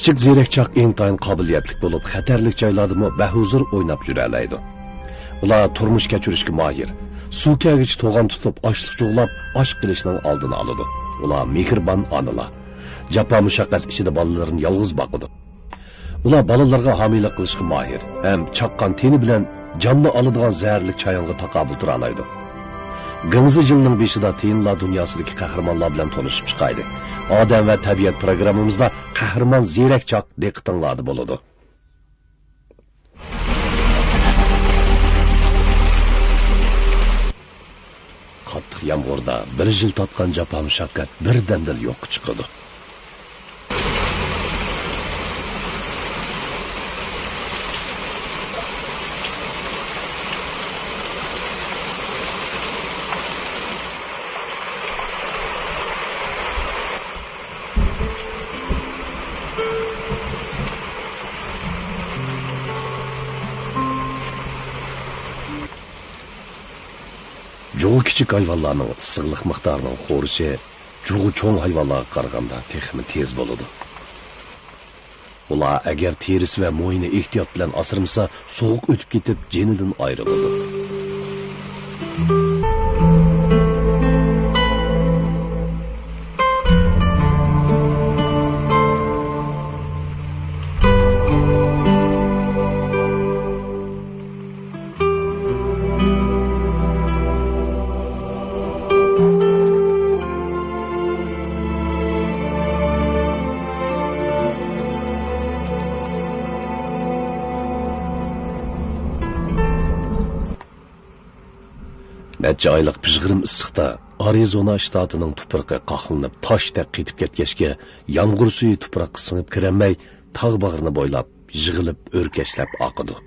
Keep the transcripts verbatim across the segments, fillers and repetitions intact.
كىچىك زېرەكچاق ئىنتايىن قابىلىيەتلىك بولۇپ، خەتەرلىك جايلاردىمۇ بەھۇزۇر ئويناپ يۈرەلەيدۇ. ئۇلار تۇرمۇش كەچۈرۈشكە ماھىر، سۇ كەلگۈچە توغان تۇتۇپ، ئاشلىق جۇغلاپ، ئاچ قېلىشنىڭ ئالدىنى ئالىدۇ. ئۇلار مېھرىبان ئانىلار. جاپا-مۇشەققەت ئىچىدە بالىلىرىنى يالغۇز باقىدۇ. ئۇلار بالىلىرىغا ھامىيلىق قىلىشقا ماھىر ھەم چاققان تېنى بىلەن جاننى ئالىدىغان زەھەرلىك چايانغا تاقابىل تۇرالايدۇ. گېڭزى جىلنىڭ بېشىدا تىيىنلار دۇنياسىدىكى قەھرىمانلار بىلەن تونۇشۇپ چىقايلى. ئادەم ۋە تەبىئەت پروگراممىمىزدا قەھرىمان زېرەكچاق دىققىتىڭلاردا بولىدۇ. قاتتىق يامغۇردا بىر يىل تارتقان جاپا-مۇشەققەت بىردەمدىلا يوققا چىقىدۇ. جۇغى كىچىك ھايۋانلارنىڭ ئىسسىقلىق مىقدارىنىڭ خورىشى جۇغى چوڭ ھايۋانلارغا قارىغاندا تېخىمۇ تېز بولىدۇ. ئۇلار ئەگەر تېرىسى ۋە مويىنى ئېھتىيات بىلەن ئاسرىمىسا، سوغۇق ئۆتۈپ كېتىپ، جېنىدىن ئايرىلىدۇ. نەچچە ئايلىق پىژغىرىم ئىسسىقتا ئارىزونا شتاتىنىڭ تۇپرىقى قاقلىنىپ، تاشتەك قېتىپ كەتكەچكە، يامغۇر سۈيى تۇپراققا سىڭىپ كىرەلمەي، تاغ باغرىنى بويلاپ، يىغىلىپ، ئۆركەشلەپ ئاقىدۇ.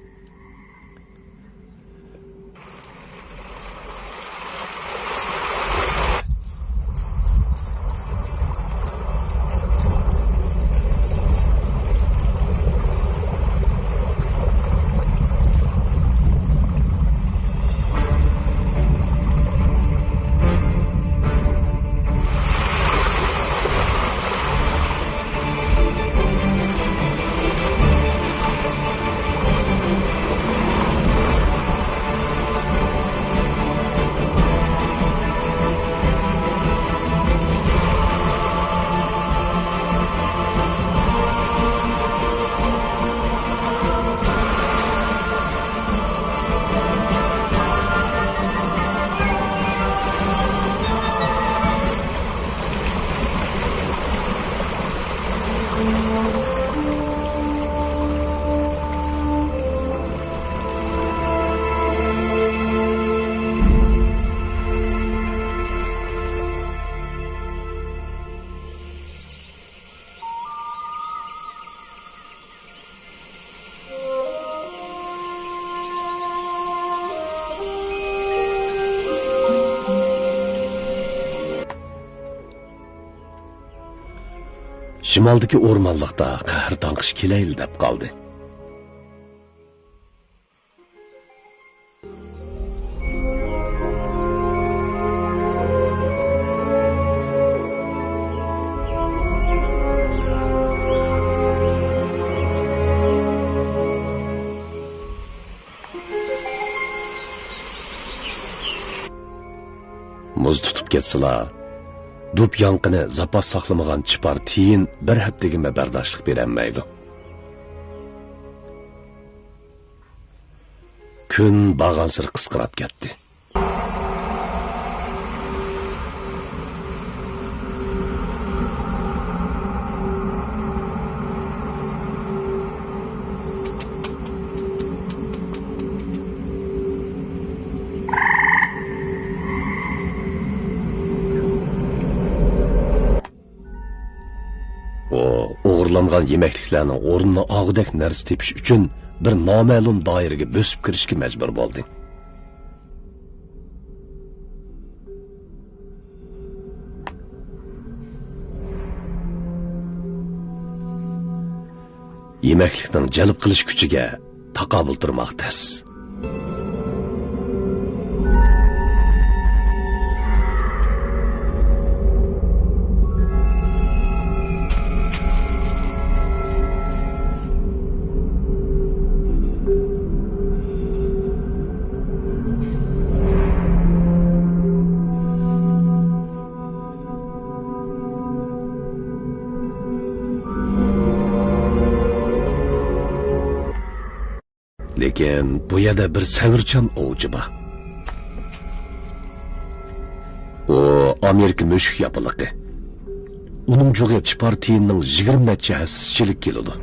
شىمالدىكى ئورمانلىقتا قەھرىتان قىش كېلەيلى دەپ قالدى. مۇز تۇتۇپ كەتسىلا، دۇب ياڭىقىنى زاپاس ساقلىمىغان چىپار تىيىن بىر ھەپتىگىمۇ بەرداشلىق بېرەلمەيدۇ. كۈن بارغانسېرى قىسقىراپ كەتتى. ئۇ ئوغرىلانغان يېمەكلىكلەرنىڭ ئورنىنى ئالغۇدەك نەرسە تېپىش ئۈچۈن بىر نامەلۇم دائىرىگە بۆسۈپ كىرىشكە مەجبۇر بولدى. يېمەكلىكنىڭ جەلپ قىلىش كۈچىگە تاقابىل تۇرماق تەس. لېكىن بۇ يەردە بىر سەۋرچان ئوۋچى بار. ئۇ ئامېرىكا مۈشۈك ياپىلىقى. ئۇنىڭ جۇغى چىپار تىيىننىڭ يىگىرمە نەچچە ھەسسىسىچىلىك كېلىدۇ.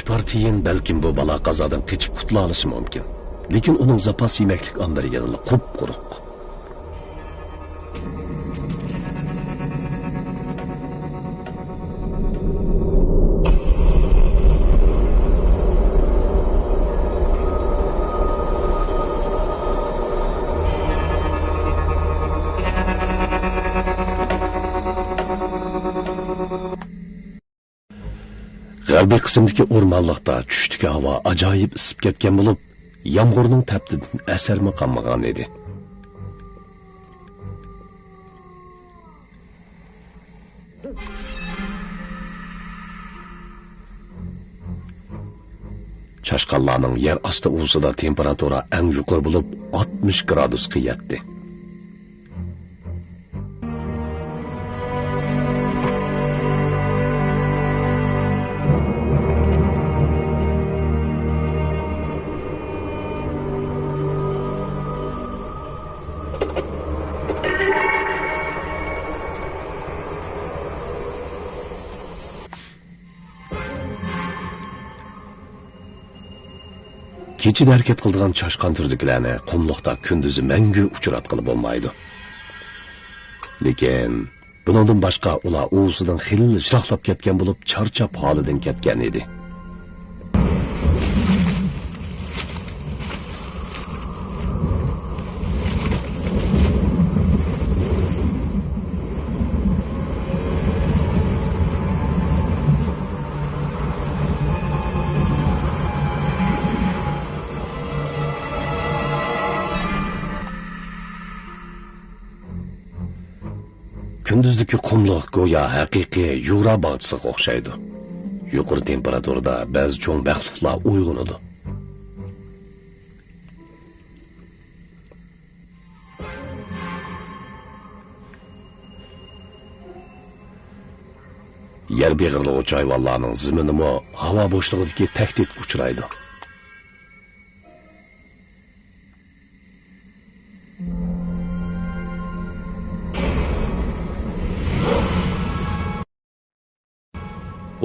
چىپار تىيىن بەلكىم بۇ بالا-قازادىن قېچىپ قۇتۇلالىشى مۇمكىن. لېكىن ئۇنىڭ زاپاس يېمەكلىك ئامبىرى يەنىلا قۇپقۇرۇق. غەربىي قىسىمدىكى ئورمانلىقتا چۈشتىكى ھاۋا ئاجايىپ ئىسسىپ كەتكەن بولۇپ، يامغۇرنىڭ تەپتىدىن ئەسەرمۇ قالمىغان ئىدى. چاشقانلارنىڭ يەر ئاستى ئۇۋىسىدا تېمپېراتۇرا ئەڭ يۇقىرى بولۇپ، ئاتمىش گرادۇسقا يەتتى. كېچىدە ھەرىكەت قىلىدىغان چاشقان تۈرىدىكىلەرنى قۇملۇقتا كۈندۈزى مەڭگۈ ئۇچراتقىلى بولمايدۇ. لېكىن بۇنىڭدىن باشقا، ئۇلار ئۇۋىسىدىن خېلىلا يىراقلاپ كەتكەن بولۇپ، چارچاپ ھالىدىن كەتكەن ئىدى. كۈندۈزدىكى قۇملۇق گويا ھەقىقىي يۇرا باغچىسىغا ئوخشايدۇ. يۇقىرى تېمپېراتۇرىدا بەزى چوڭ مەخلۇقلار ئويغىنىدۇ. يەر بېغىرلىغۇچى ھايۋانلارنىڭ زېمىنىمۇ ھاۋا بوشلۇقىدىكى تەھدىتكە ئۇچرايدۇ.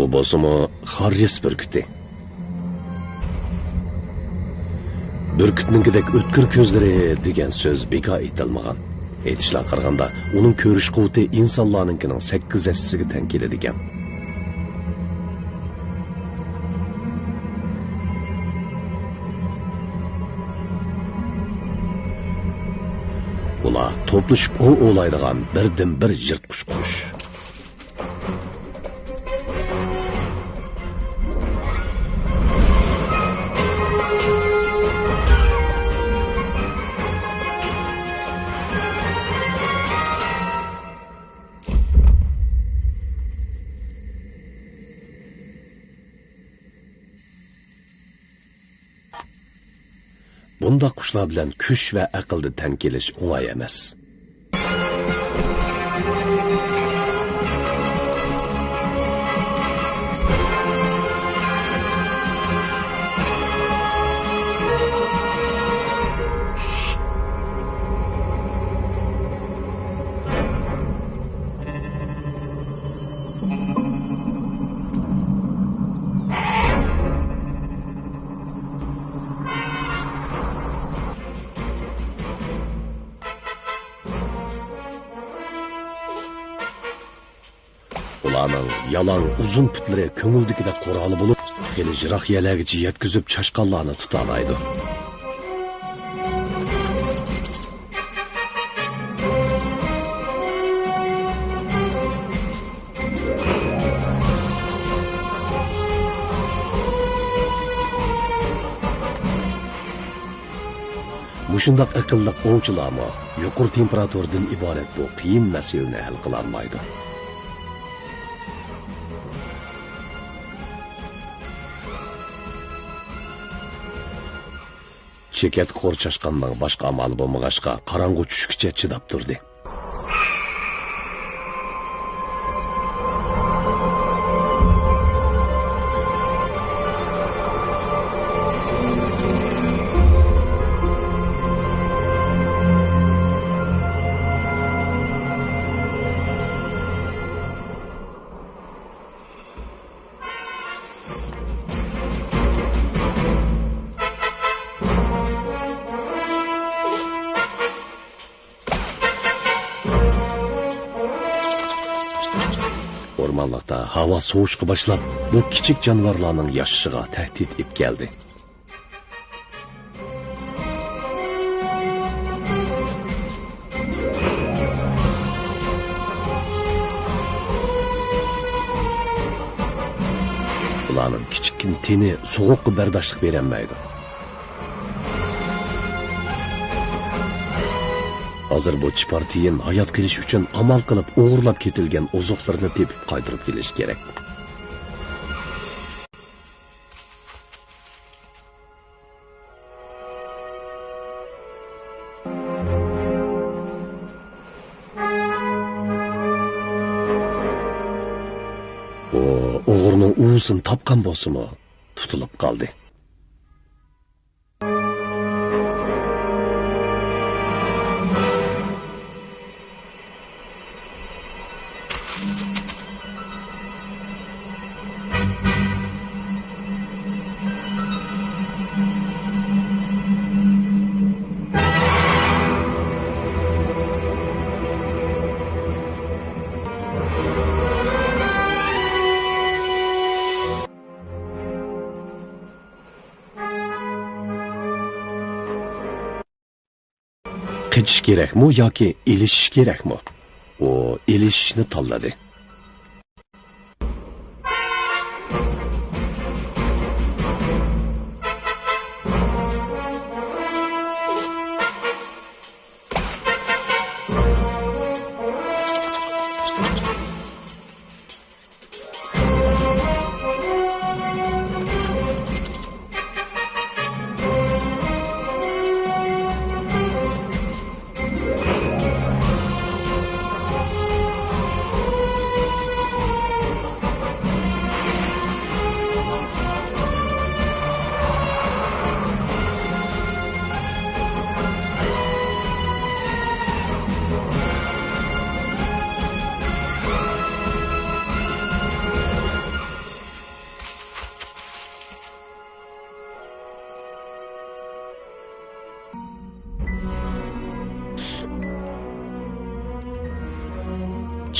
ئۇ بولسىمۇ خاررىس بۈركۈتى. بۈركۈتنىڭكىدەك ئۆتكۈر كۆزلىرى دېگەن سۆز بىكار ئېيتىلمىغان. ئېيتىشلارغا قارىغاندا، ئۇنىڭ كۆرۈش قۇۋۋىتى ئىنسانلارنىڭكىنىڭ سەككىز ھەسسىسىگە تەڭ كېلىدىكەن. ئۇلار توپلىشىپ ئوۋ ئوۋلايدىغان بىردىنبىر يىرتقۇچ قۇش. بۇنداق قۇشلار بىلەن كۈچ ۋە ئەقىلدە تەڭ كېلىش ئوڭاي ئەمەس. ئۇلارنىڭ يالاڭ ئۇزۇن پۇتلىرى كۆڭۈلدىكىدەك قورالى بولۇپ، خېلى يىراق يەرلەرگىچە يەتكۈزۈپ چاشقانلارنى تۇتالايدۇ. مۇشۇنداق ئەقىللىق ئوۋچىلارمۇ يۇقىرى تېمپېراتۇرىدىن ئىبارەت بۇ قىيىن مەسىلىنى ھەل قىلالمايدۇ. چېكەتكە خور چاشقاننىڭ باشقا ئامالى بولمىغاچقا، قاراڭغۇ چۈشكىچە چىداپ تۇردى. ئورمانلىقتا ھاۋا سوۋۇشقا باشلاپ، بۇ كىچىك جانىۋارلارنىڭ ياشىشىغا تەھدىت ئېلىپ كەلدى. ئۇلارنىڭ كىچىككىنە تېنى سوغۇققا بەرداشلىق بېرەلمەيدۇ. ھازىر بۇ چىپار تىيىن ھايات قېلىش ئۈچۈن ئامال قىلىپ ئوغرىلاپ كېتىلگەن ئوزۇقلىرىنى تېپىپ قايتۇرۇپ كېلىشى كېرەك. ئۇ ئوغرىنىڭ ئۇۋىسىنى تاپقان بولسىمۇ، تۇتۇلۇپ قالدى. قېچىش كېرەكمۇ ياكى ئېلىشىش كېرەكمۇ؟ ئۇ ئېلىشىشنى تاللىدى.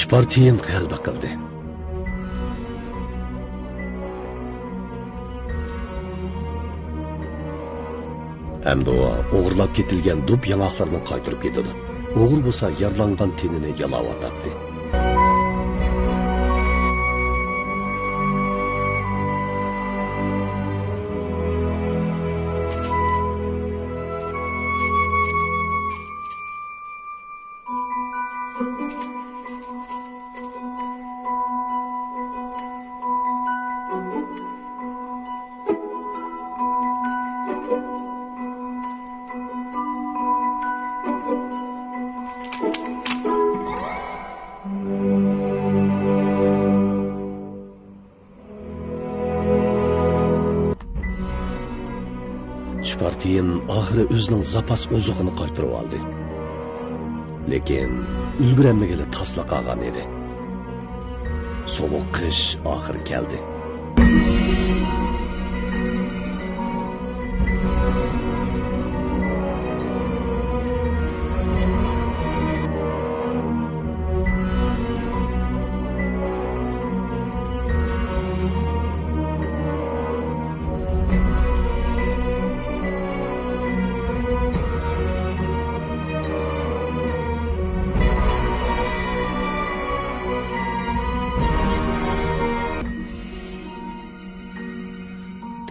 چىپارتىيىن غەلىبە قىلدى. ئەمدى ئۇ ئوغرىلاپ كېتىلگەن دۇب ياڭاقلىرىنى قايتۇرۇپ كېتىدۇ. ئوغرى بولسا يارىلانغان تېنىنى يالاۋاتاتتى. چىپارتىيىن ئاخىرى ئۆزىنىڭ زاپاس ئوزۇقىنى قايتۇرۇۋالدى. لېكىن ئۈلگۈرەلمىگىلى تاسلا قالغان ئىدى. سوغۇق قىش ئاخىرى كەلدى.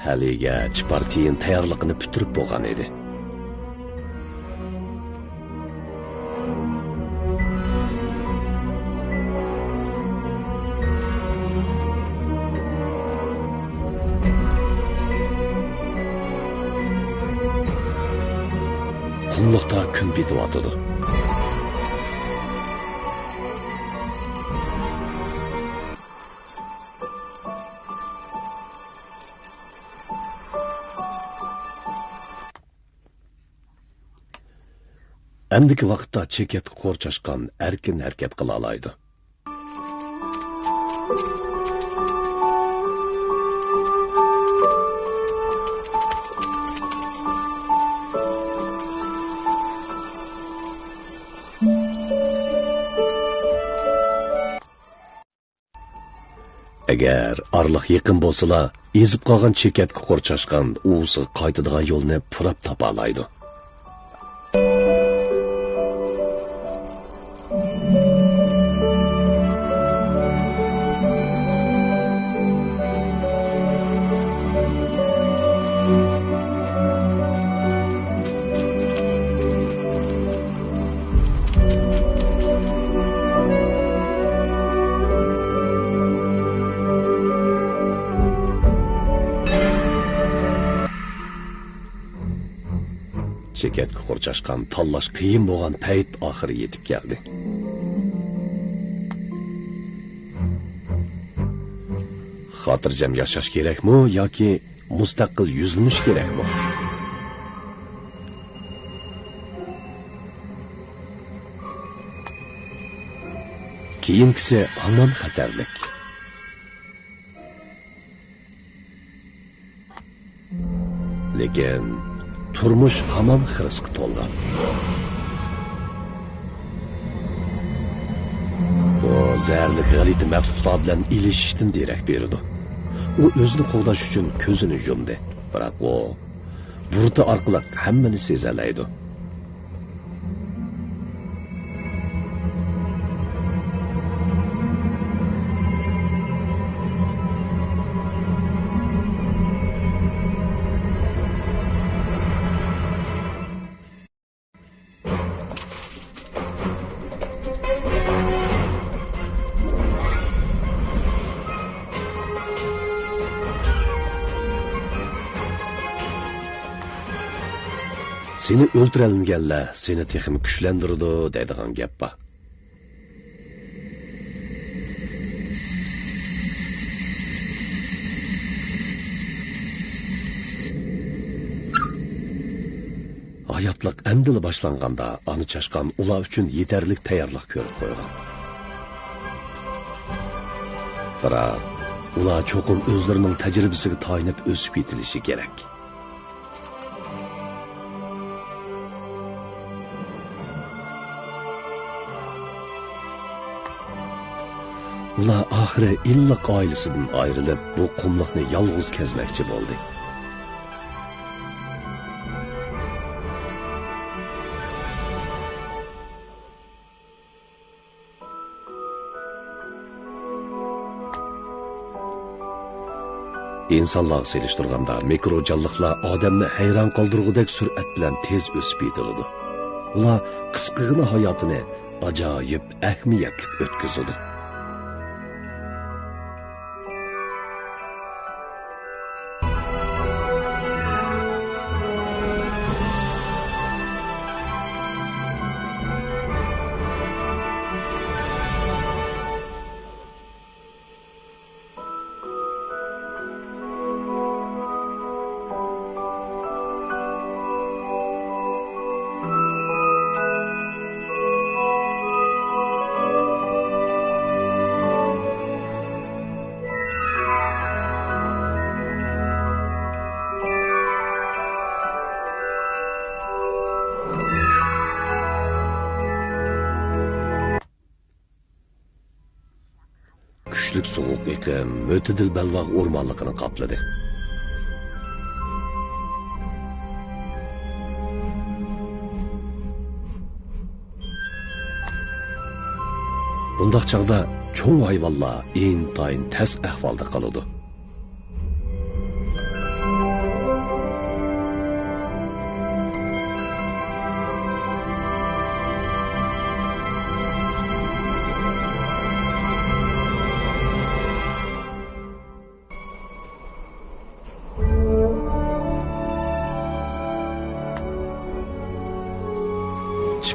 تەلىيىگە چىپارتىيىن تەييارلىقىنى پۈتتۈرۈپ بولغان ئىدى. قۇملۇقتا كۈن پېتىۋاتىدۇ. ئەمدىكى ۋاقىتتا چېكەتكە قور چاچقان ئەركىن ھەرىكەت قىلالايدۇ. ئەگەر ئارىلىق يېقىن بولسىلا، ئېزىپ قالغان چېكەتكە قور چاچقان ئۇۋىسىغا قايتىدىغان يولنى پۇراپ تاپالايدۇ. چېكەتكە قور چاچقان تاللاش قىيىن بولغان پەيت ئاخىرى يېتىپ كەلدى. خاتىرجەم ياشاش كېرەكمۇ ياكى مۇستەقىل يۈزلىنىش كېرەكمۇ؟ كېيىنكىسى ھامان خەتەرلىك. لېكىن تۇرمۇش ھامان خىرىسقا تولغان. بۇ زەھەرلىك غەلىتە مەخلۇقلار بىلەن ئېلىشىشتىن دېرەك بېرىدۇ. ئۇ ئۆزىنى قوغداش ئۈچۈن كۆزىنى يۇمدى، بىراق ئۇ بۇرۇتى ئارقىلىق ھەممىنى سېزەلەيدۇ. سېنى ئۆلتۈرەلمىگەنلەر سېنى تېخىمۇ كۈچلەندۈرىدۇ دەيدىغان گەپ بار. ھاياتلىق ئەمدىلا باشلانغاندا، ئانا چاشقان ئۇلار ئۈچۈن يېتەرلىك تەييارلىق كۆرۈپ قويغان. بىراق، ئۇلار چوقۇم ئۆزلىرىنىڭ تەجرىبىسىگە تايىنىپ ئۆسۈپ يېتىلىشى كېرەك. ئۇلار ئاخىرى ئىللىق ئائىلىسىدىن ئايرىلىپ، بۇ قۇملۇقنى يالغۇز كەزمەكچى بولدى. ئىنسانلارغا سېلىشتۇرغاندا، مىكرو جانلىقلار ئادەمنى ھەيران قالدۇرغۇدەك سۈرئەت بىلەن تېز ئۆسۈپ يېتىلىدۇ. ئۇلار قىسقىغىنا ھاياتىنى ئاجايىپ ئەھمىيەتلىك ئۆتكۈزىدۇ. كۈچلۈك سوغۇق ئېقىم مۆتىدىل بەلباغ ئورمانلىقىنى قاپلىدى. بۇنداق چاغدا چوڭ ھايۋانلار ئىنتايىن تەس ئەھۋالدا قالىدۇ.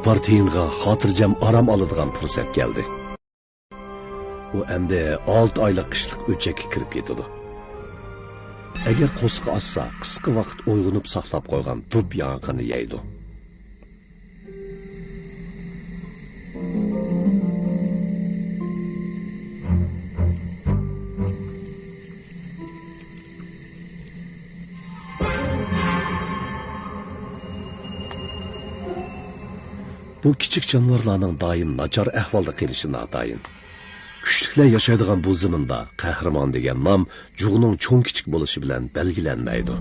شىپارتىيىنغا خاتىرجەم ئارام ئالىدىغان پۇرسەت كەلدى. ئۇ ئەمدى ئالتە ئايلىق قىشلىق ئۆچەككە كىرىپ كېتىدۇ. ئەگەر قورسىقى ئاچسا، قىسقا ۋاقىت ئويغىنىپ ساقلاپ قويغان دۇب ياڭىقىنى يەيدۇ. بۇ كىچىك جانىۋارلارنىڭ دائىم ناچار ئەھۋالدا قېلىشى ناتايىن. كۈچلۈكلەر ياشايدىغان بۇ زېمىندا قەھرىمان دېگەن نام جۇغنىڭ چوڭ-كىچىك بولۇشى بىلەن بەلگىلەنمەيدۇ.